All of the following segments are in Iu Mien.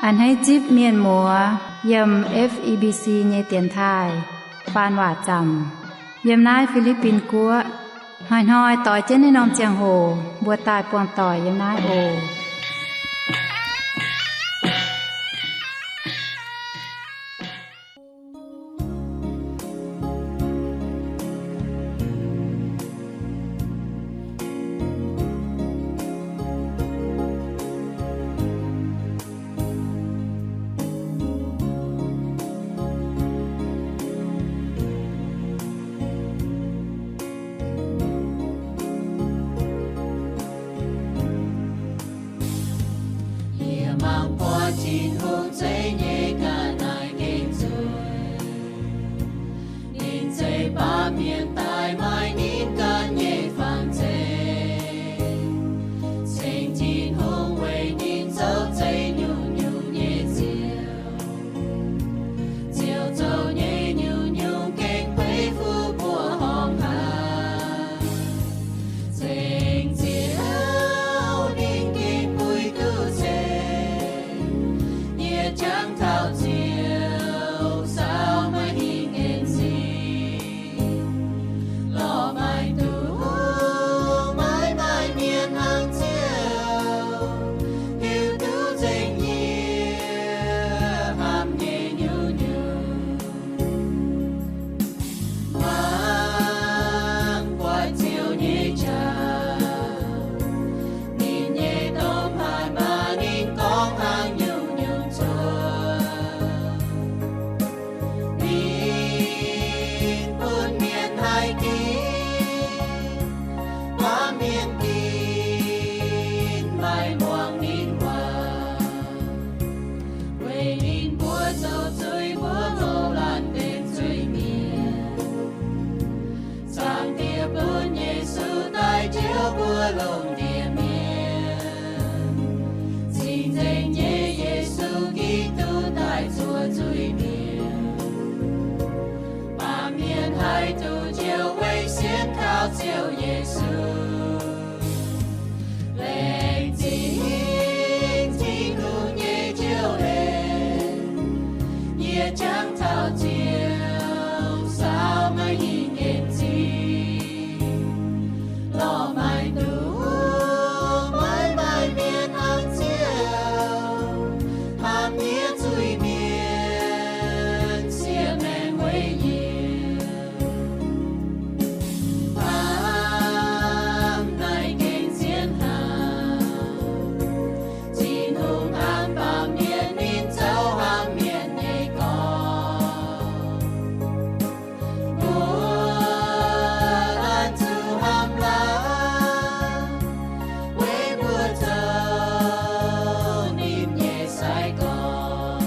A'hneiv zipv mienh muoz yiem F E B C nyei dienx taaih faan waac zaamc yiem naaiv Fi^li^bin Guoqv. Hnoi-hnoi doix jienv naaiv norm ziangh hoc mbuo daaih buangh doic yiem naaiv oc. Yie mangc buatc Tin-Hungh zeiv nyei ga'naaiv gengh zueiz. Ninh zeiv baamh mienh daaih maaih ninh ganh nyei fangx zeiv. Ceng Tin-Hungh weic ninh zoux zeiv nyungc-nyungc nyei ziouc. Ziouc zoux nyei nyungc-nyungc gengh beiv fuqv mbuo horngh haic. Ceng Ziouv ninh gengh buix duqv ceng. Yie jangx taux Ziouv saau maaih hingh en sic. Lorh maengc duqv maiv maaih mienh hnangv Ziouv, hiuv duqv nzengc yie hnamv nyei nyungc-nyungc. Mangc buatc Ziouv nyei jauv, ninh nyei domh hlaax maaih ninh gorngv hnangv nyungc-nyungc cuotv. Ninh bun mienh haih ginv, baamh mienh ginv maaih muangx ninh waac. Weic ninh mbuo zoux zuiz mbuo ngouh laanh benx zuiz-mienh. Zaangc Diex bun Yesu daaih njoux mbuo longc ndie-mienh. Cing-Nzengc nyei Yesu Giduc daaih zuoqc zuiz-mienh. Baamh mienh haih duqv njoux weic sienx kaux Ziouv Yesu. Laengz zingh Tin-Hungh nyei njoux hlen, yie jangx taux Ziouv saau maaih hingh en sic. Lorh maengc duqv maiv maaih mienh hnangv Ziouv, hnamv yie zuiz-mienh, siev maengc weic yie. Baamh naaiv gengh zien hnangv. Tin-Hungh hnamv baamh mienh, ninh zoux hnamv mienh nyei gorx. Mbuo laanh zuqc hnamv laanh, weic mbuo zoux ninh nyei sai-gorx.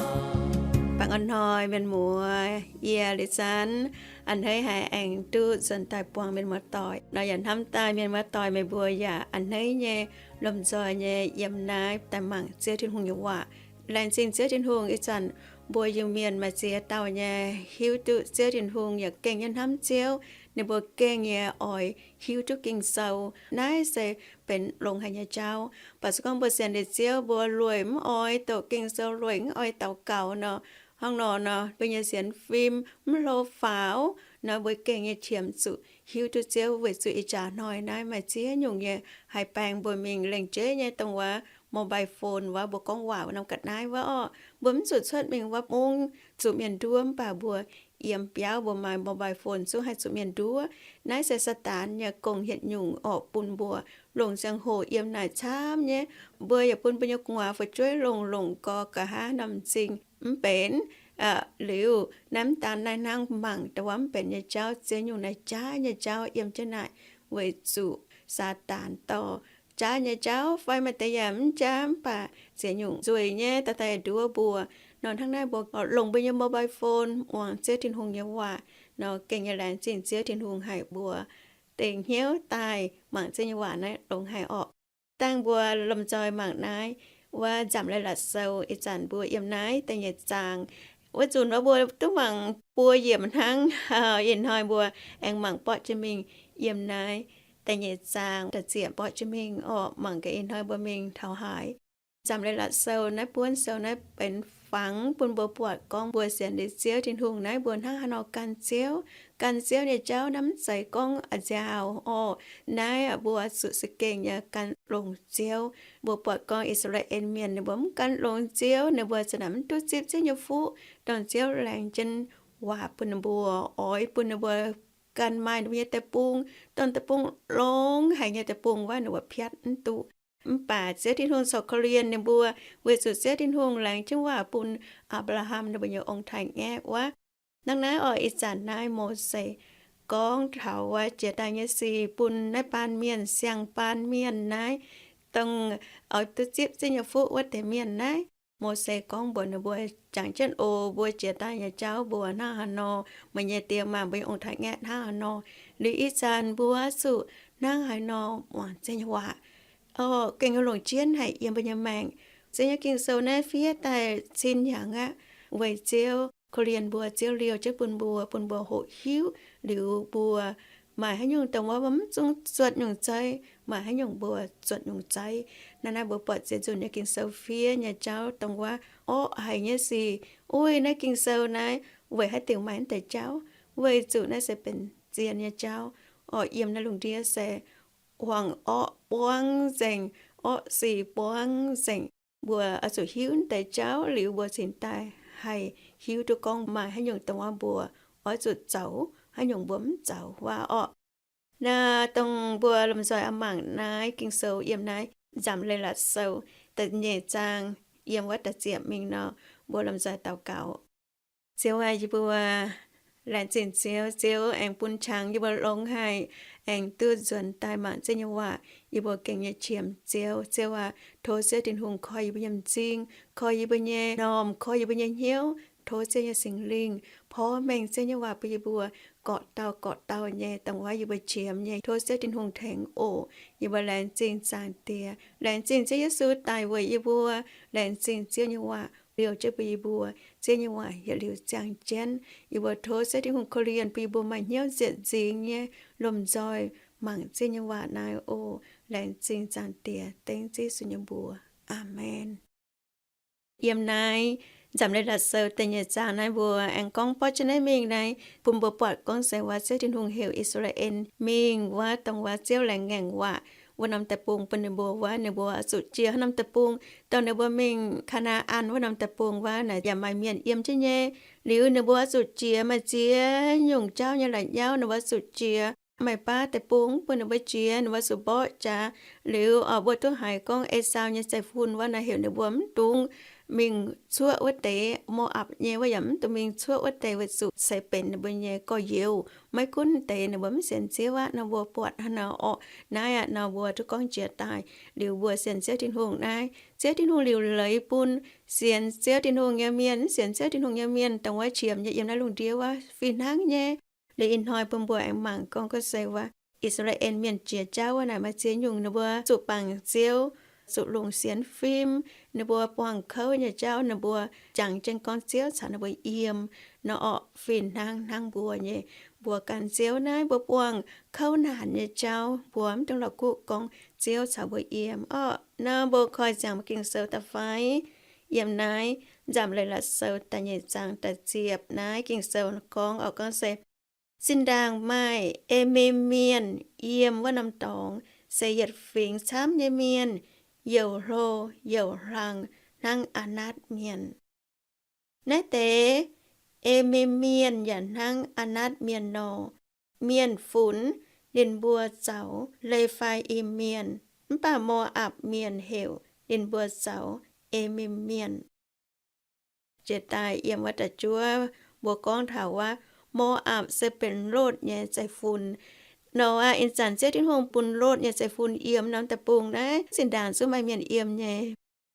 Baengh orn hnoi mienh muoz, yie Liz Zanv a'hneiv haiz aengx duqv nzuonx daaih buangh mienh muoz-doic nor, yaac hnamv daaih mienh muoz-doic meih mbuo yaac a'hneiv nyei lomh nzoih nyei yiem naaiv daaih mangc Ziouv Tin-Hungh nyei waac. Laengz zingh Ziouv Tin-Hungh, ih zanc mbuo Iu-Mienh maaih ziex dauh nyei hiuv duqv Ziouv Tin-Hungh, yaac gengh nyei hnamv Ziouv. Ninh mbuo gengh nyei oix hiuv duqv Ging-Sou. Naaiv se benx longx haic nyei jauv. Baac se gorngv mbuo sienx liuz Ziouv, mbuo lueic mv oix doqc Ging-Sou, lueic mv oix daux gaux nor, hnangv nor nor, mbuo nyei sienx fim mv hlo faaux nor, mbuo gengh nyei qiemx zuqc hiuv duqv Ziouv. Weic zuqc ih jaax hnoi naaiv maaih ziex nyungc nyei haih baeng mbuo mingh lengc jeiv nyei dongh wuov mobile phone wuov, mbuo gorngv waac wuov norm ga'naaiv wuov orqc. Mbuo mv zuqc cuotv mingh wuov mungv zuqc mienh nduov, mv baac mbuo yiem biauv mbuo maaih mobile phone zungv haih zuqc mienh nduov. Naaiv se Saadaan nyei gong hietc nyungc orqc, bun mbuo longc ziangh hoc yiem naaic camv nyei. Mbuo yaac bun mbuo nyei gu'nguaaz fu'jueiv longc, longc gorx nqa'haav norm m'zing mv benx. Liuz naaiv mv daan naaiv hnangv, mangc dongh wuov mv benx nyei jauv, ziex nyungc naaiv jaav nyei jauv yiem jienv naaic, weic zuqc Saadaan dorh jaav nyei jauv fai maaih deix yaac mv jaav, mv baac ziex nyungc nzueic nyei daaih nduov mbuo. Nor hnangv naaiv mbuo longc mbuo nyei mobile phone muangx Ziouv Tin-Hungh nyei waac nor, gengh nyei laengz zingh Ziouv Tin-Hungh haic mbuo dengh hnyouv daaih mangc Ziouv nyei waac naaiv longx haic orqc. Dangh mbuo lomh nzoih mangc naaiv wuov Nzamc Leiz-Latc Sou, ih zanc mbuo yiem naaiv da'nyeic zaang. Wuov nzunc wuov mbuo duqv mangc buo yiemc hnangv, ih hnoi mbuo aengx mangc borqv jiex mingh yiem naaiv da'nyeic zaang da'ziepc borqv jiex mingh orqc. Mangc gaax ih hnoi mbuo mingh taux haaix. Nzamc Leiz-Latc Sou naaiv buonv sou naaiv benx fangx bun mbuo buatc gorngv mbuo sienx liuz Ziouv Tin-Hungh naaiv mbuo hnangv haaix nor gan Ziouv. Gan Ziouv nyei jauv naaiv mv zeiz gorngv nziaauc orqc. Naaiv mbuo zuqc za'gengh nyei gan longx Ziouv. Mbuo buatc gorngv I^saa^laa^en Mienh ninh mbuo mv gan longx Ziouv, ninh mbuo za'naaic mv duqv zipv Ziouv nyei fuqv, dongh Ziouv laengz jienv waac bun ninh mbuo, oix bun ninh mbuo gan maaih ninh mbuo nyei deic-bung, dongh deic-bung longx haic nyei deic-bung wuov ninh mbuo piatv mv duqv. Mv baac Ziouv Tin-Hungh corc korv-lienh ninh mbuo, weic zuqc Ziouv Tin-Hungh laengz jienv waac bun Apc^laa^ham ninh mbuo nyei ong-taaix-ngaeqv wuov. Hnangv naaiv orqc, ih zanc naaiv Mose gorngv taux wuov jiex daaih nyei sic bun naaiv baan mienh, siang-baan mienh naaiv, dongh oix duqv zipv Ziouv nyei fuqv wuov deix mienh naaiv. Mose gorngv mbuox ninh mbuo, jangx jienv oc, mbuo jiex daaih nyei jauv mbuo hnangv haaix nor, meih nyei die maac, mbuo nyei ong-taaix-ngaeqv hnangv haaix nor, liuz ih zanc mbuo zuqc hnangv haaix nor muangx Ziouv nyei waac. Orqc, gengh nyei longc jienv haic yiem mbuo nyei maengc. Ziouv nyei Ging-Sou naaiv fiev daaih cin hnyangx aqv, weic Ziouv korv-lienh mbuo, Ziouv liouh jienv bun mbuo, bun mbuo hoqc hiuv liuz mbuo maaih haaix nyungc dongh wuov mbuo mv zungv zuotc nyungc zeiv, maaih haaix nyungc mbuo zuotc nyungc zeiv. Naaiv naaiv mbuo buatc Ziouv nzunc nyei Ging-Sou fiev nyei jauv dongh wuov orqv haic nyei sic. Uix naaiv Ging-Sou naaiv weic haaix diuc maaih naaiv deix jauv? Weic zuqc naaiv se benx zien nyei jauv. Orqc, yiem naaiv lungh ndiev se huaang orqv buangv nzengc, orqv sic buangv nzengc. Mbuo oix zuqc hiuv naaiv deix jauv liuz mbuo cingx daaih haih hiuv duqv gorngv maaih haaix nyungc dongh wuov mbuo oix zuqc zoux, haaix nyungc mbuo mv zoux wuov orqc. Naaiv dongh mbuo lomh nzoih oix mangc naaiv Ging-Sou yiem naaiv Nzamc Leiz-Latc Sou da'nyeic zaang yiem wuov da'ziepc mingh nor, mbuo lomh nzoih daux gaux. Ziouv aac, yie mbuo laengz zingh Ziouv. Ziouv aengx bun qangx yie mbuo longx haic, aengx duqv nzuonx daaih mangc Ziouv nyei waac. Yie mbuo gengh nyei qiemx Ziouv. Ziouv aac, tov Ziouv Tin-Hungh koi yie mbuo nyei m'zing, koi yie mbuo nyei m'normh, koi yie mbuo nyei hnyouv. Tov Ziouv nyei Singx Lingh porv mengh Ziouv nyei waac bun yie mbuo gorqv-dauh gorqv-dauh nyei dongh wuov yie mbuo qiemx nyei. Tov Ziouv Tin-Hungh tengx oc. Yie mbuo laengz zingh Zaangc Diex, laengz zingh Ziouv Yesu daic weic yie mbuo. Laengz zingh Ziouv nyei waac liouh jienv bun yie mbuo. Ziouv nyei waac yietc liuz ziangh jienv. Yie mbuo tov Ziouv Tin-Hungh korv-lienh bun yie mbuo maaih hnyouv nzieqc nzingx nyei lomh nzoih mangc Ziouv nyei waac naaiv oc. Laengz zingh Zaangc Diex, dengv Ziouv Yesu nyei mbuox. Aamen. Yiem naaiv Nzamc Leiz-Latc Sou da'nyeic zaang naaiv mbuo aengx gorngv borqv jienv naaiv mingh naaiv bun mbuo buatc gorngv se wuov Ziouv Tin-Hungh heuc I^saa^laa^en mingh wuov dongh wuov Ziouv laengz ngaengc waac wuov norm deic-bung bun ninh mbuo wuov, ninh mbuo zuqc jiex haaix norm deic-bung. Dongh ninh mbuo mingh Kaa^naa^an wuov norm deic-bung wuov naaic yaac maaih mienh yiem jienv nyei. Liuz ninh mbuo zuqc jiex maaih ziex nyungc jauv nyei la'nyauv, ninh mbuo zuqc jiex maaih baav deic-bung bun ninh mbuo jiex, ninh mbuo zuqc mborqv jaax. Liuz oc, mbuo duqv haiz gorngv Esaau nyei zeiv-fun wuov naaic heuc ninh mbuo mv dungx mingh cuoqv wuov deix Mo^apc nyei wuov, yaac mv dungx mingh cuoqv wuov deix weic zuqc se benx ninh mbuo nyei gorx-youz. Maiv gunv deix ninh mbuo mv sienx Ziouv aqv nor, mbuo buatc hnangv nor orqc. Naaiv aqv nor mbuo duqv gorngv jiex daaih. Liuz mbuo sienx Ziouv Tin-Hungh naaiv, Ziouv Tin-Hungh liuc leiz bun sienx Ziouv Tin-Hungh nyei mienh, mv sienx Ziouv Tin-Hungh nyei mienh dongh wuov qiemx nyei yiem naaiv lungh ndiev wuov fih hnangv nyei. Liuz ih hnoi bun mbuo aengx mangc gorngv gorngv se wuov I^saa^laa^en Mienh jiex jauv wuov naaic maaih ziex nyungc ninh mbuo zuqc bangc Ziouv, zuqc longc sienx fim, ninh mbuo buangh kouv nyei jauv, ninh mbuo jangx jienv gorngv Ziouv caux ninh mbuo yiem. Nor orqc, fih hnangv hnangv mbuo nyei, mbuo gan Ziouv naaiv mbuo buangh kouv naanc nyei jauv, mbuo mv dungx la'kuqv gorngv Ziouv caux mbuo yiem orqc. Nor mbuo koi ziangx mbuo Ging-Sou da'fai yiem naaiv Nzamc Leiz-Latc Sou da'nyeic zaang da'ziepc naaiv Ging-Sou gorngv orqc, gorngv se, zinh ndaangc maaih E^mi^mb Mienh yiem wuov norm dorngx, se yietc fingx camv nyei mienh, youc hlo youc hlang hnangv Aa^natv Mienh. Naaiv deix E^mi^mb Mienh yaac hnangv Aa^natv Mienh nor, mienh funx ninh mbuo zoux Le^faa^im Mienh, mv baac Mo^apc Mienh heuc ninh mbuo zoux E^mi^mb Mienh. Jiex daaih yiem wuov da'juov mbuo gorngv taux wuov Mo^apc se benx Lotv nyei zeiv-fun. Nor aqv, ih zanc Ziouv Tin-Hungh bun Lotv nyei zeiv-fun yiem norm deic-bung naaiv, zinh ndaangc zungv maaih mienh yiem nyei.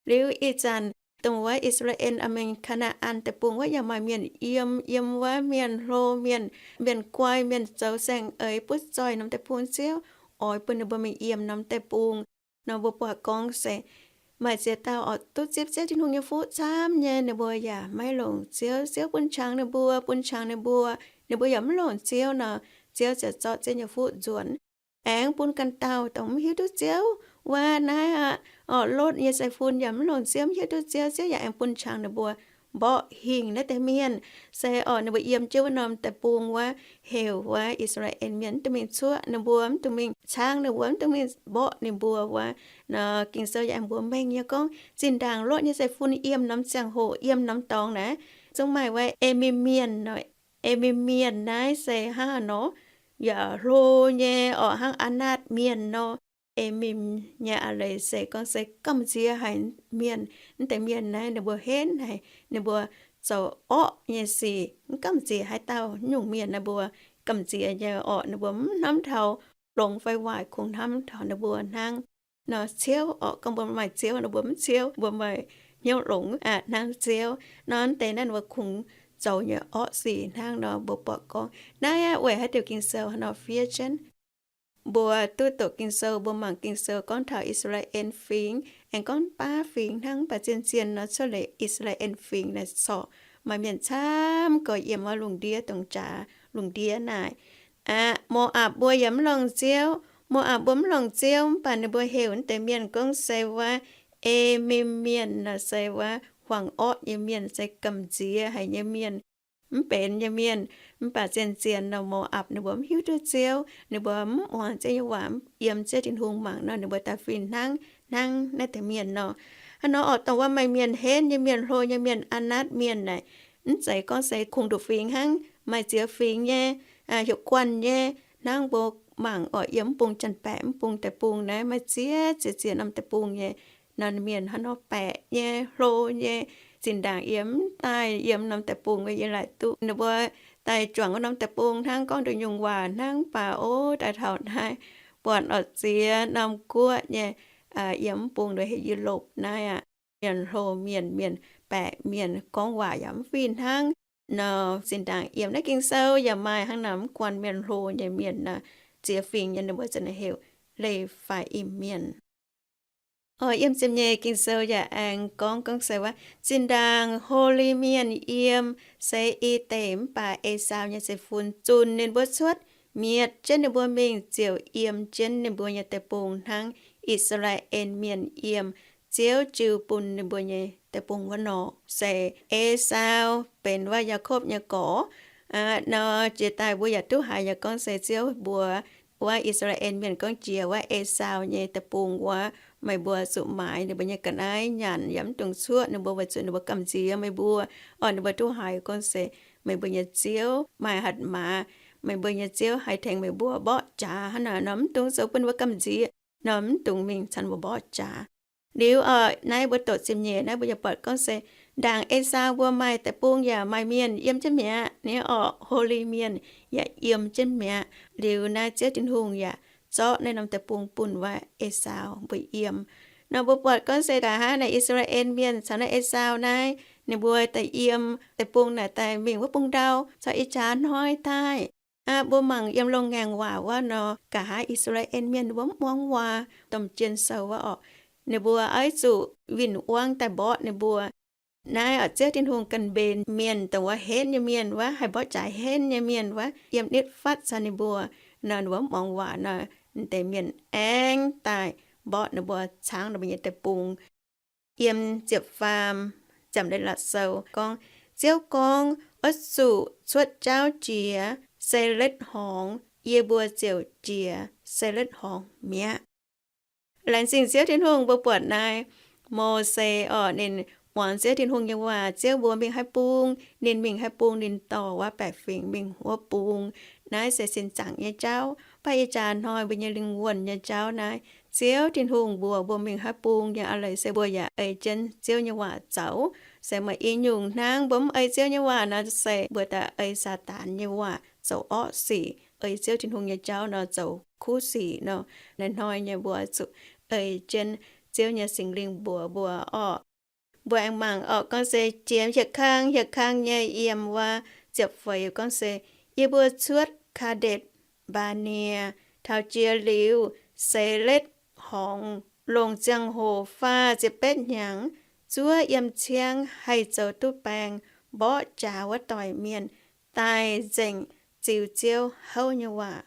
Liuz ih zanc dongh wuov I^saa^laa^en oix mingh Kaa^naa^an Deic-Bung wuov yaac maaih mienh yiem, yiem wuov mienh hlo, mienh, mienh guai, mienh zoux saeng-eix butv zoih norm deic-bung Ziouv oix bun ninh mbuo mingh yiem norm deic-bung. Nor mbuo buatc gorngv se maaih ziex dauh oix duqv zipv Ziouv Tin-Hungh nyei fuqv camv nyei, ninh mbuo yaac maiv longc Ziouv. Ziouv bun qangx ninh mbuo, bun qangx ninh mbuo, ninh mbuo yaac mv longc Ziouv nor, Ziouv ziouc zorqv Ziouv nyei fuqv nzuonx. Aengx bun ganh dauh dongh mv hiuv duqv Ziouv wuov naaiv aqv, Orqc, Lotv nyei zeiv-fun yaac mv longc Ziouv, mv hiuv duqv Ziouv. Ziouv yaac aengx bun qangx ninh mbuo mborqv hingh naaiv deix mienh. Se orqc, ninh mbuo yiem jienv wuov norm deic-bung wuov, heuc wuov I^saa^laa^en Mienh mv dungx mingh cuoqv ninh mbuo, mv dungx mingh caangv ninh mbuo, mv dungx mingh mborqv ninh mbuo wuov. Nor Ging-Sou yaac aengx mbuox mengh nyei gorngv, zinh ndaangc Lotv nyei zeiv-fun yiem norm ziangh hoc, yiem norm dorngx naaiv, zungv maaih wuov Emim Mienh nor. Emim Mienh naaiv se hnangv haaix nor? Yaac hlo nyei orqc, hnangv Anaatv Mienh nor. Emim nyei a'leiz se gorngv se gamh nziex haic mienh. Mv deix mienh naaiv ninh mbuo henv haic, ninh mbuo zoux orqv nyei sic, mv gamh nziex haaix dauh nyungc mienh. Naaiv mbuo gamh nziex nyei orqc, ninh mbuo mv hnamv taux longx fai waaic, kungx hnamv taux ninh mbuo hnangv nor, ciouv orqc. Gorngv mbuo maaih Ziouv, ninh mbuo mv ciouv, mbuo maaih hnyouv longx hnangv Ziouv nor. Mv deix naaiv ninh mbuo kungx zoux nyei orqv sic hnangv nor. Mbuo buatc gorngv naaiv aqv, weic haaix diuc Ging-Sou hnangv nor fiev jienv. Mbuo duqv doqc Ging-Sou, mbuo mangc Ging-Sou gorngv taux I^saa^laa^en Fingx, aengx gorngv baav fingx hnangv, mv baac zien-zien nor cuotv leiz I^saa^laa^en Fingx naaic corc maaih mienh camv gox yiem wuov lungh ndiev, dongh jaax lungh ndiev naaic. Aqv, Mo^apc mbuo yaac mv longc Ziouv. Mo^apc mbuo mv longc Ziouv, mv baac ninh mbuo heuc naaiv deix mienh gorngv se wuov Emim Mienh nor, se wuov huaang orqv nyei mienh, se gamh nziex haic nyei mienh, mv benx nyei mienh. Mv baac zien-zien nor Mo^apc ninh mbuo mv hiuv duqv Ziouv, ninh mbuo mv muangx Ziouv nyei waac, yiem Ziouv Tin-Hungh mangc nor, ninh mbuo daaih fih hnangv, hnangv naaiv deix mienh nor. Hnangv nor orqc, dongh wuov maaih mienh henv nyei, mienh hlo nyei, mienh Anaatv Mienh naaic, mv zeiz gorngv se kungx nduqc fingx hnangv, maaih ziex fingx nyei, hiuv guanh nyei, hnangv mbuo mangc orqc, yiem mv bung janx-baeqc, mv bung deic-bung naaiv maaih ziex ziex ziex norm deic-bung nyei nor, mienh hnangv nor baeqc nyei, hlo nyei, zinh ndaangc yiem mv daaih yiem norm deic-bung, yie laaic duqv ninh mbuo daaih juangc wuov norm deic-bung hnangv, gorngv nduqc nyungc waac hnangv. Mv baac o, daaih taux naaiv buatc orqc, ziex norm guoqv nyei, yiem mv bung nduqc heuc Yi^lopc naaiv aqv, mienh hlo mienh, mienh baeqc mienh, gorngv waac yaac mv fih hnangv nor. Zinh ndaangc yiem naaiv Ging-Sou yaac maaih hnangv nor, mv guanh mienh hlo nyei mienh nor, ziex fingx nyei ninh mbuo ziouc heuc Le^faa^im Mienh. Orqc, yiem ziepc nyeic Ging-Sou yaac aengx gorngv, gorngv se wuov, zinh ndaangc Holi Mienh yiem, se i deic mv baac Esaau nyei zeiv-fun zunc ninh mbuo cuotv, mietc jienv ninh mbuo mingh, ziouc yiem jienv ninh mbuo nyei deic-bung hnangv I^saa^laa^en Mienh yiem Ziouv jiu bun ninh mbuo nyei deic-bung wuov nor. Se Esaau benx wuov Yaakopv nyei gorx. Nor jiex daaih mbuo yaac duqv haiz nyei gorngv se Ziouv mbuox wuov I^saa^laa^en Mienh gorngv, jiex wuov Esaau nyei deic-bung wuov, meih mbuo zuqc maaiz ninh mbuo nyei ga'naaiv nyanc yaac mv dungx cuoqv ninh mbuo, weic zuqc ninh mbuo gamh nziex meih mbuo. Orqc, ninh mbuo duqv haiz gorngv se meih mbuo nyei Ziouv maaih hatc maaz, meih mbuo nyei Ziouv haih tengx meih mbuo mborqv jaax hnangv naaic nor, mv dungx zoux bun ninh mbuo gamh nziex nor, mv dungx mingh caux ninh mbuo mborqv jaax. Liuz orqc, naaiv mbuo doqc ziepc nyeic naaiv mbuo yaac buatc gorngv se ndaangc Esaau mbuo maaih deic-bung yaac maaih mienh yiem jienv mi'aqv. Naaiv orqc, Holi Mienh yaac yiem jienv mi'aqv. Liuz naaiv Ziouv Tin-Hungh yaac zorqv naaiv norm deic-bung bun wuov Esaau mbuo yiem. Nor mbuo buatc gorngv se nqa'haav naaiv I^saa^laa^en Mienh caux naaiv Esaau naaiv, ninh mbuo daaih yiem deic-bung naaic daaih mingh wuov bung ndau caux ih jaax hnoi daaih. Aqv, mbuo mangc yiem Loz-Ngaengc Waac wuov nor, nqa'haav I^saa^laa^en Mienh ninh mbuo mv muangx waac, domh jien sou wuov orqc, ninh mbuo oix zuqc win-wangv daaih mborqv ninh mbuo. Naaiv orqc, Ziouv Tin-Hungh ganh mbenc mienh dongh wuov henv nyei mienh wuov, haih mborqv jaax henv nyei mienh wuov, yiem nitv fatv caux ninh mbuo nor, ninh mbuo mv muangx waac nor, naaiv deix mienh aengx daaih mborqv ninh mbuo, caangv ninh mbuo nyei deic-bung. Yiem ziepc faam ziepc leiz-latc sou gorngv, Ziouv gorngv, Oix zuqc cuotv jauv jiex Seletv Horngz, yie mbuo ziouc jiex Seletv Horngz mi'aqv. Laengz zingh Ziouv Tin-Hungh, mbuo buatc naaiv Mose orqc, ninh muangx Ziouv Tin-Hungh nyei waac. Ziouv mbuox mingh haaix bung, ninh mingh haaix bung, ninh dorh wuov baeqc fingx mingh wuov bung. Naaiv se sin zaangc nyei jauv. Mv baac ih jaax hnoi mbuo nyei lingh wuonh nyei jauv naaiv, Ziouv Tin-Hungh mbuox mbuo mingh haaix bung nyei a'leiz se mbuo yaac ei jienv Ziouv nyei waac zoux. Se maaih i nyungc hnangv, mbuo mv ei Ziouv nyei waac nor, se mbuo daaih ei Saadaan nyei waac zoux orqv sic, ei Ziouv Tin-Hungh nyei jauv nor zoux kuv sic nor. Naaiv hnoi nyei mbuo zuqc ei jienv Ziouv nyei Singx Lingh mbuox mbuo orqc. Mbuo aengx mangc orqc, gorngv se jiex hieh kang, hieh kang nyei yiem wuov ziepc feix gorngv se, Yie mbuo cuotv Kaa^ndetc^mbaa^nie, taux jiex liuz Seletv Horngz, longc ziangh hoc faah ziepc betv hnyangx, zuov yiem ciang haih zoux duqv baeng mborqv jaax wuov doic mienh daaih nzengc ziux Ziouv houv nyei waac.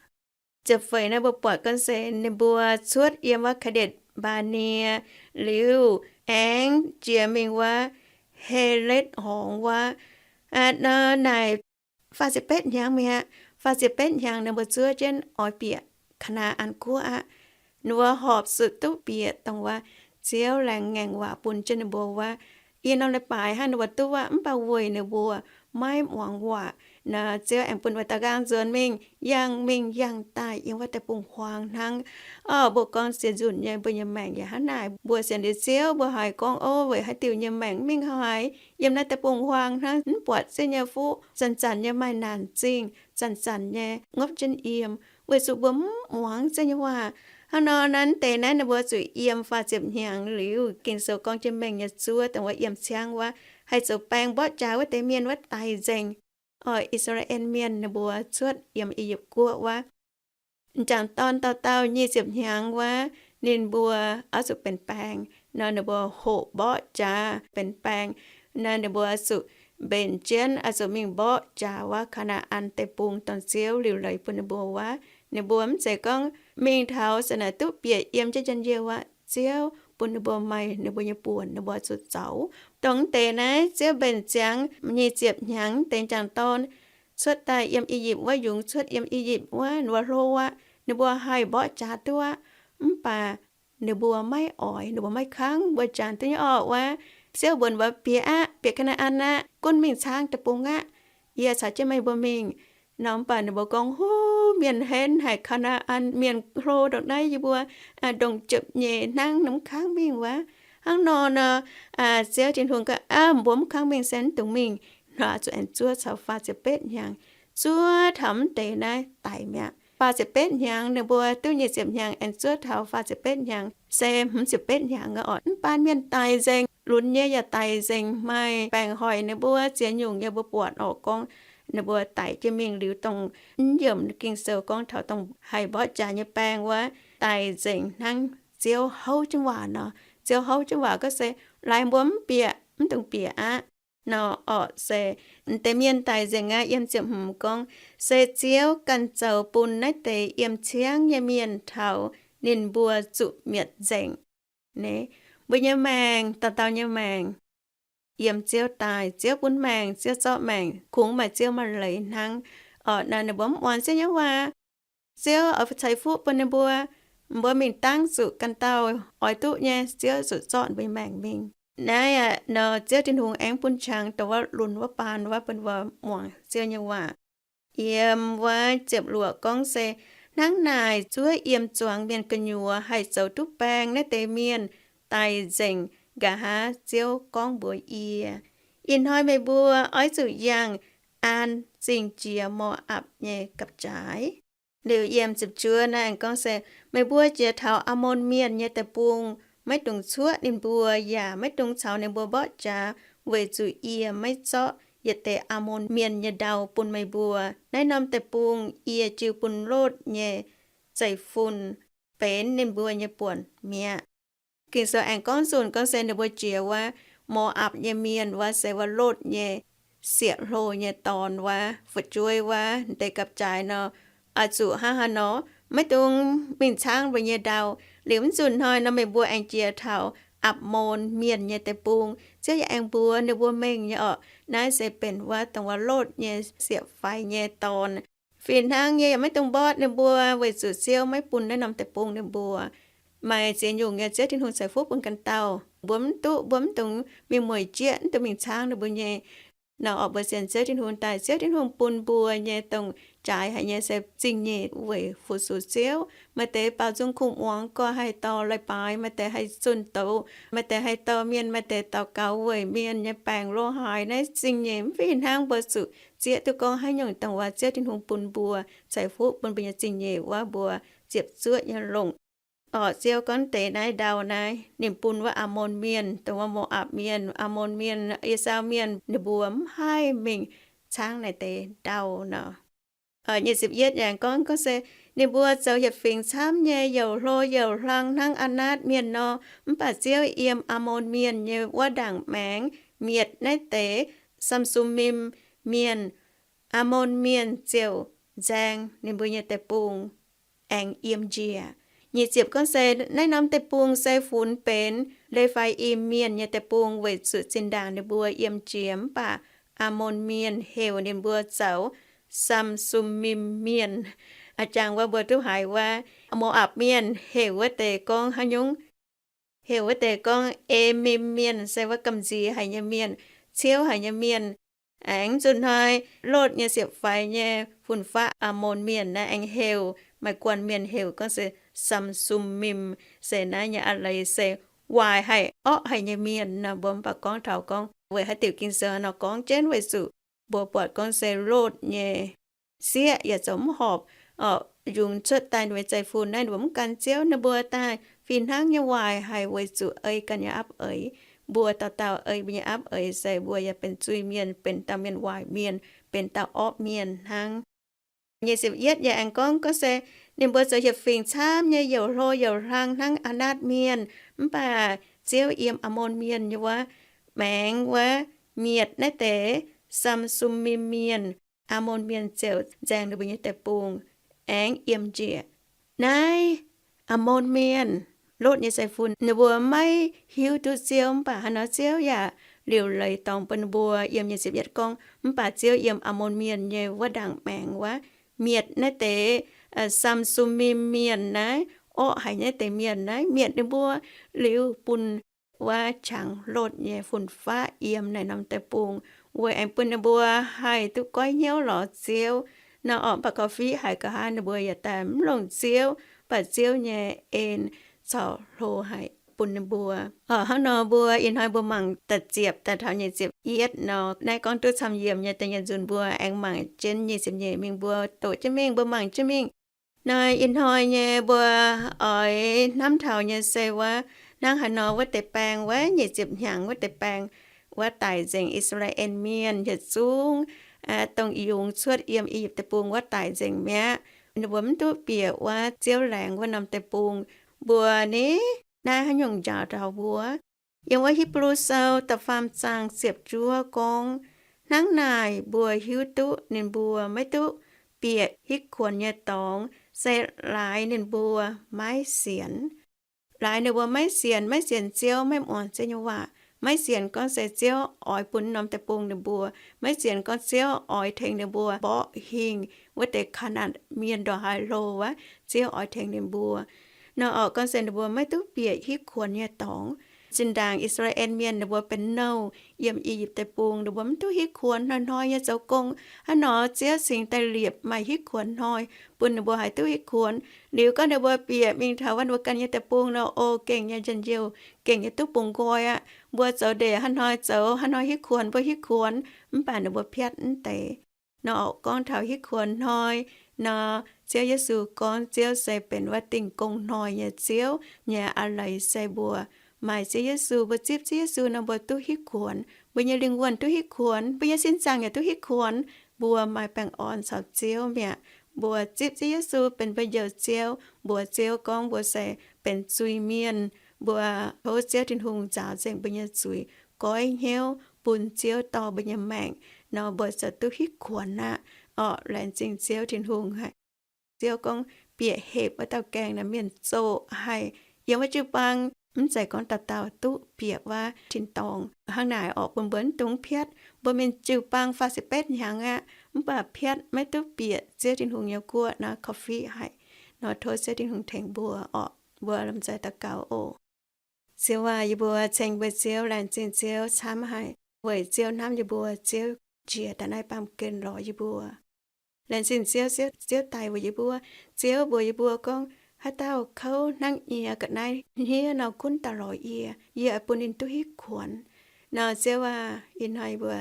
Ziepc feix naaiv mbuo buatc gorngv se ninh mbuo cuotv yiem wuov Kaa^ndetc Mbaa^nie, liuz aengx jiex mingh wuov Heletv Horngz wuov. Nor naaic faah ziepc betv hnyangx mi'aqv. Faah ziepc betv hnyangx ninh mbuo zuov jienv oix bieqc Kaa^naa^an Guoqv aqv. Ninh mbuo horpc zuqc duqv bieqc dongh wuov Ziouv laengz ngaengc waac bun jienv ninh mbuo wuov. Yie norm leiz-baaix hnangv ninh mbuo duqv aqv, mv baac weic ninh mbuo maiv muangx waac nor, Ziouv aengx bun ninh mbuo daaux nqaang nzuonx mingh, yangh mingh yangh daaih yiem wuov deic-bung-huaang hnangv. Orqv, mbuo gorngv sienx nzunc nyei mbuo nyei maengc yaac hnangv naaic. Mbuo sienx liuz Ziouv, mbuo haiz gorngv, Ov, weic haaix diuc nyei maengc mingh haiz yiem naaiv deic-bung-huaang hnangv, mv buatc ziex nyei fuqv, zanc-zanc nyei maaih naanc zingh, zanc-zanc nyei ngopv jienv yiem, weic zuqc mbuo mv muangx Ziouv nyei waac. Hnangv nor, naaiv deix naaiv ninh mbuo zuqc yiem faah ziepc hnyangx liuz, Ging-Sou gorngv jienv mengh nyei zuov dongh wuov yiem ciangv wuov, haih zoux baeng mborqv jaax wuov deix mienh wuov daic nzengc. Orqv, I^saa^laa^en Mienh ninh mbuo cuotv yiem I^yipv Guoqv wuov, m'jangc dorn dauh dauh nyic ziepc hnyangx wuov, ninh mbuo oix zuqc benx baeng nor, ninh mbuo hoqc mborqv jaax benx baeng nor, ninh mbuo zuqc mbenc jienv oix zuqc mingh mborqv jaax wuov Kaa^naa^an Deic-Bung, dongh Ziouv liuc leiz bun ninh mbuo wuov. Ninh mbuo mv zeiz gorngv mingh taux se naaic duqv bieqc yiem jienv njien-youh aqv. Ziouv bun ninh mbuo maaih ninh mbuo nyei buonc, ninh mbuo zuqc zoux. Dongh deix naaiv Ziouv mbenc ziangx nyic ziepc hnyangx deix m'jangc dorn cuotv daaih yiem I^yipv wuov, yungz cuotv yiem I^yipv wuov, ninh mbuo hlo aqv. Ninh mbuo haih mborqv jaax duqv aqv. Mv baac ninh mbuo maiv oix, ninh mbuo maiv kangv. Mbuo jangx duqv nyei orqc wuov, Ziouv mbuox mbuo, Bieqc aqv, bieqc Kaa^naa^an aqv, gunv mingh caangv deic-bung aqv. Yie caux jienv meih mbuo mingh. Nor mv baac ninh mbuo gorngv, Huv, mienh henv haic, Kaa^naa^an Mienh hlo ndongc naaiv, yie mbuo ndongc ziepc nyeic hnangv, mv kangv mingh wuov. Hnangv nor nor, Ziouv Tin-Hungh gorngv, Aav, mbuo mv kangv mingh se mv dungx mingh. Nor zuqc aengx zuov caux faah ziepc betv hnyangx, zuov taux mv deix naaiv daic mi'aqv. Faah ziepc betv hnyangx, ninh mbuo duqv nyic ziepc hnyangx aengx zuov taux faah ziepc betv hnyangx se hmz ziepc betv hnyangx orqc, mv baan mienh daic nzengc, lunx nyei yaac daic nzengc. Maaih baengc hoic ninh mbuo, ziex nyungc nyei mbuo buatc orqc gorngv ninh mbuo daic jienv mingh liuz, dongh mv yiemc Ging-Sou gorngv taux dongh haih mborqv jaax nyei baeng wuov daic nzengc hnangv Ziouv houv jienv waac nor. Ziouv houv jienv waac gorngv se, Laaix mbuo mv bieqc, mv dungx bieqc aqv. Nor orqc se deix mienh daic nzengc aqv. Yiem ziepc hmz gorngv, Se Ziouv ganh zoux bun naaiv deix yiem ciangv nyei mienh taux ninh mbuo zuqc mietc nzengc. Mbuo nyei maengc, dauh dauh nyei maengc, yiem Ziouv daaih, Ziouv bun maengc, Ziouv zorqv maengc, kungx maaih Ziouv maaih leiz hnangv. Orqc, naaiv ninh mbuo mv muangx Ziouv nyei waac. Ziouv oix ceix fuqv bun ninh mbuo, mbuo mingh dangv zuqc ganh dauh oix duqv nyei, Ziouv zuqc zorqv mbuo nyei maengc mingh. Naaiv aqv, nor Ziouv Tin-Hungh aengx bun qangx dongh wuov lunx wuov baan wuov bun mbuo muangx Ziouv nyei waac. Yiem wuov ziepc luoqc gorngv se, Hnangv naaic zuov yiem zuangx mienh gu'nyuoz haih zoux duqv baeng naaiv deix mienh daic nzengc. Nqa'haav Ziouv gorngv mbuox yie, Ih hnoi meih mbuo oix zuqc yangh An Zingh jiex Mo^apc nyei gapv-jaaix. Liuz yiem ziepc juov naaiv gorngv se, Meih mbuo jiex taux Aamon Mienh nyei deic-bung, maiv dungx cuoqv ninh mbuo yaac maiv dungx caux ninh mbuo mborqv jaax, weic zuqc yie maiv zorqv yietc deix Aamon Mienh nyei ndau bun meih mbuo. Naaiv norm deic-bung yie jiu bun Lotv nyei zeiv-fun benx ninh mbuo nyei buonc mi'aqv. Ging-Sou aengx gorngv nzunc gorngv se ninh mbuo jiex wuov Mo^apc nyei mienh wuov, se wuov Lotv nyei sieqv hlo nyei dorn wuov, fu'jueiv wuov, deix gapv-jaaix nor, oix zuqc hnangv haaix nor, maiv dungx mingh caangv mbuo nyei ndau. Liuz mv nzunc hnoi nor meih mbuo aengx jiex taux Aamon Mienh nyei deic-bung. Ziouv yaac aengx mbuox ninh mbuo mengh nyei orqc, naaiv se benx wuov dongh wuov Lotv nyei sieqv-faix nyei dorn. Fih hnangv yie yaac maiv dungx mborqv ninh mbuo, weic zuqc Ziouv maiv bun naaiv norm deic-bung ninh mbuo. Maaih ziex nyungc nyei Ziouv Tin-Hungh ceix fuqv bun ganh dauh. Mbuo mv duqv, mbuo mv dungx mingh mueic jieqv, mv dungx mingh caangv ninh mbuo nyei. Nor orqc, mbuo sienx Ziouv Tin-Hungh daaih, Ziouv Tin-Hungh bun mbuo nyei dongh jaaix haic nyei se zingh nyeic weic fu-sux Ziouv. Maaih deix baaux nzung kuv muangx gorx haih dorh leiz-baaix, maaih deix haih zunh douz, maaih deix haih dorh mienh, maaih deix daux gaux weic mienh nyei baengc loz-haaix. Naaiv zingh nyeic mv fih hnangv, mbuo zuqc zieqv duqv gorngv haaix nyungc dongh wuov Ziouv Tin-Hungh bun mbuo, ceix fuqv bun mbuo nyei zingh nyeic wuov, mbuo ziepc zuoqv nyei longc. Orqc, Ziouv gorngv deix naaiv ndau naaiv ninh bun wuov Aamon Mienh, dongh wuov Mo^apc Mienh, Aamon Mienh, Esaau Mienh, ninh mbuo mv haih mingh caangv naaiv deix ndau nor. Nyic ziepc yietv yaac gorngv, gorngv se, Ninh mbuo zoux yietc fingx camv nyei, youc hlo youc hlang hnangv Aa^natv Mienh nor. Mv baac Ziouv yiem Aamon Mienh nyei wuov ndaangc maengx mietc naaiv deix Saa^mbim Mienh. Aamon Mienh ziouc nzaeng ninh mbuo nyei deic-bung aengx yiem njiec. Nyic ziepc gorngv se naaiv norm deic-bung se funx benx Le^faa^im Mienh nyei deic-bung weic zuqc zinh ndaangc ninh mbuo yiem jiex, mv baac Aamon Mienh heuc ninh mbuo zoux Saam^sum^mim Mienh. A'jangc wuov mbuo duqv haiz wuov Mo^apc Mienh heuc wuov deix gorngv haaix nyungc? Heuc wuov deix gorngv Emim Mienh, se wuov gamh nziex haic nyei mienh, ciouv haic nyei mienh. Aengx zuqc hnoi Lotv nyei siepv-faix nyei fun-faqv Aamon Mienh naaiv aengx heuc, maaih guanh mienh heuc gorngv se Saam^sum^mim, se naaiv nyei a'leiz se waaic haic, orqv haic nyei mienh nor. Mbuo mv baac gorngv taux gorngv weic haaix diuc Ging-Sou nor gorngv jienv, weic zuqc mbuo buatc gorngv se Lotv nyei sieqv yaac zoux mv horpc, orqc, yungz cuotv daaih ninh mbuo nyei zeiv-fun naaiv, ninh mbuo mv gan Ziouv, ninh mbuo daaih fih hnangv nyei waaic haic weic zuqc ei ganh nyei apv eix. Mbuo dauh dauh ei mbuo nyei apv eix se mbuo yaac benx zuiz-mienh, benx dauh mienh waaic mienh, benx dauh orqv mienh hnangv. Nyic ziepc yietv yaac aengx gorngv, gorngv se ninh mbuo zoux hieh fingx camv nyei, youc hlo youc hlang hnangv Anaatv Mienh. Mv baac Ziouv yiem Aamon Mienh nyei wuov maengx wuov mietc naaiv deix Saam^sum^mim Mienh. Aamon Mienh ziouc nzaeng ninh mbuo nyei deic-bung aengx yiem njiec. Naaiv Aamon Mienh, Lotv nyei zeiv-fun, ninh mbuo maiv hiuv duqv Ziouv, mv baac hnangv nor Ziouv yaac liuc leiz dorngx bun ninh mbuo. Yiem nyic ziepc yietv gorngv, mv baac Ziouv yiem Aamon Mienh nyei wuov ndaangc maengx wuov mietc naaiv deix Saam^sum^mim Mienh naaiv, orqv haic naaiv deix mienh naaiv, mietc ninh mbuo liuz bun wuov qangx Lotv nyei fun-faqv yiem naaiv norm deic-bung, weic aengx bun ninh mbuo haih duqv goiv hnyouv lorz Ziouv. Nor orqc, mv baac gauh fiqv haic, nqa'haav ninh mbuo yaac daaih mv longc Ziouv, mv baac Ziouv nyei en caux hlo haic bun ninh mbuo. Orqc, hnangv nor mbuo ih hnoi mbuo mangc da'ziepc daaih taux nyic ziepc yietv nor, naaiv gorngv duqv camv yiemc nyei da'nyeic nzunc, mbuo aengx mangc jienv nyic ziepc nyeic mingh, mbuo doqc jienv mingh, mbuo mangc jienv mingh. Hnoi ih hnoi nyei mbuo oix hnamv taux nyei se wuov, hnangv haaix nor wuov deix baeng, wuov nyic ziepc hnyangx wuov deix baeng, wuov daic nzengc I^saa^laa^en Mienh yietc zungv, dongh yungz cuotv yiem I^yipv Deic-Bung wuov daic nzengc mi'aqv. Ninh mbuo mv duqv bieqc wuov Ziouv laengz wuov norm deic-bung. Mbuo ni, naaiv haaix nyungc njaaux taux mbuo? Yiem wuov Hipv^lu Sou da'faam zaang ziepc juov gorngv, hnangv naaic mbuo hiuv duqv ninh mbuo maiv duqv bieqc hitv kuonx nyei dorngx se laaix ninh mbuo maiv sienx. Laaix ninh mbuo maiv sienx, maiv sienx Ziouv, maiv muangx Ziouv nyei waac, maiv sienx gorngv se Ziouv oix bun norm deic-bung ninh mbuo, maiv sienx gorngv Ziouv oix tengx ninh mbuo mborqv hingh wuov deix Kaa^naa^an Mienh ndongc haaix hlo wuov, Ziouv oix tengx ninh mbuo. Nor orqc, gorngv se ninh mbuo maiv duqv bieqc hitv kuonx nyei dorngx. Zinh ndaangc I^saa^laa^en Mienh ninh mbuo benx nouh yiem I^yipv Deic-Bung, ninh mbuo mv duqv hitv kuonx, hnoi-hnoi nyei zoux gong. Hnangv nor Ziouv cingx daaih liepc maaih hitv kuonx hnoi bun ninh mbuo haih duqv hitv kuonx. Liuz gorngv ninh mbuo bieqc mingh taux wuov ninh mbuo ganh nyei deic-bung nor, o, gengh nyei njien-youh, gengh nyei duqv bungx nqoi aqv. Mbuo zoux ndeic hnoi-hnoi zoux, hnoi-hnoi hitv kuonx, mbuo hitv kuonx, mv baac ninh mbuo piatv mv deix. Nor orqc, gorngv taux hitv kuonx hnoi nor, Ziouv Yesu gorngv Ziouv se benx wuov dingh gong hnoi nyei Ziouv nyei a'leiz se mbuo maaih Ziouv Yesu, mbuo zipv Ziouv Yesu nor mbuo duqv hitv kuonx, mbuo nyei lingh wuonh duqv hitv kuonx, mbuo nyei sin zaangc yaac duqv hitv kuonx. Mbuo maaih baengh orn caux Ziouv mi'aqv. Mbuo zipv Ziouv Yesu benx mbuo Njoux Ziouv, mbuox Ziouv gorngv mbuo se benx zuiz-mienh. Mbuo tov Ziouv Tin-Hungh nzaaux nzengc mbuo nyei zuiz, goiv hnyouv bun Ziouv dorh mbuo nyei maengc, nor mbuo ziouc duqv hitv kuonx aqv. Orqc, laengz zingh Ziouv Tin-Hungh haic. Ziouv gorngv bieqc hepc wuov dauh gaengh naaic mienh zoqc haic. Yiem wuov jiu-baang mv zeiz gorngv dauh dauh duqv bieqc wuov tin-dorngh hnangv naaic orqc, bun mbuo mv dungx piatv. Mbuo mienh jiu-baang faah ziepc betv hnyangx aqv, mv baac piatv maiv duqv bieqc Ziouv Tin-Hungh nyei guoqv nor, korv-fiqv haic. Nor tov Ziouv Tin-Hungh tengx mbuo orqc. Mbuo lomh nzoih daux gaux oc. Ziouv aac, yie mbuo ceng mbuo Ziouv, laengz zingh Ziouv camv haic, weic Ziouv hnamv yie mbuo, Ziouv njiec daaih naaiv baamh gen lorz yie mbuo. Laengz zingh Ziouv, Ziouv, Ziouv daic weic yie mbuo. Ziouv mbuox yie mbuo gorngv, haaix dauh kouv hnangv nyie ga'naaiv hniev nor gunv daaih lorz yie, yie oix bun ninh duqv hitv kuonx. Nor Ziouv aac, ih hnoi yie mbuo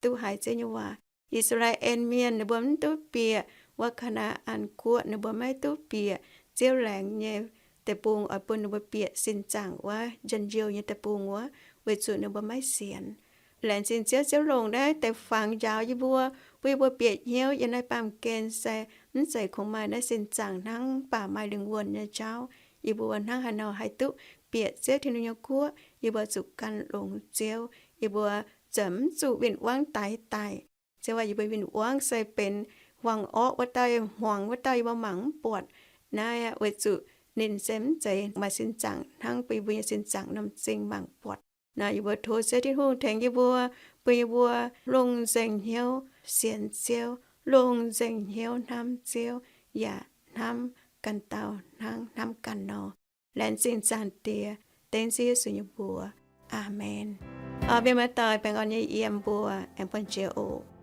duqv haiz Ziouv nyei waac. I^saa^laa^en Mienh ninh mbuo mv duqv bieqc wuov Kaa^naa^an Guoqv, ninh mbuo maiv duqv bieqc Ziouv laengz nyei deic-bung, oix bun ninh mbuo bieqc sin zaangc wuov njien-youh nyei deic-bung wuov, weic zuqc ninh mbuo maiv sienx. Laengz zingh Ziouv, Ziouv longc naaiv deix fangx njaaux yie mbuo, bun yie mbuo bieqc hnyouv yiem naaiv baamh gen se mv zeiz kungx maaih naaiv sin zaangc hnangv, mv baac maaih lingh wuonh nyei jauv. Yie mbuo hnangv haaix nor haih duqv bieqc Ziouv Tin-Hungh nyei guoqv? Yie mbuo zuqc gan longx Ziouv. Yie mbuo ziouc mv zuqc win-wangv daix daic. Ziouv aac, yie mbuo win-wangv se benx hmuangx orqv wuov dauh, hmuangx wuov dauh yie mbuo mangc mv buatc. Naaiv aqv, weic zuqc ninh se mv zeiz maaih sin zaangc hnangv bun yie mbuo nyei sin zaangc norm zingh mangc buatc. Nor yie mbuo tov Ziouv Tin-Hungh tengx yie mbuo, bun yie mbuo longc nzengc hnyouv sienx Ziouv, longc nzengc hnyouv hnamv Ziouv, yaac hnamv ganh dauh hnangv hnamv ganh nor. Laengz zingh Zaangc Diex, dengv Ziouv Yesu nyei mbuox. Aamen. Mienh muoz-doic, baengh orn nyei yiem mbuo aengx buangh jiex oc.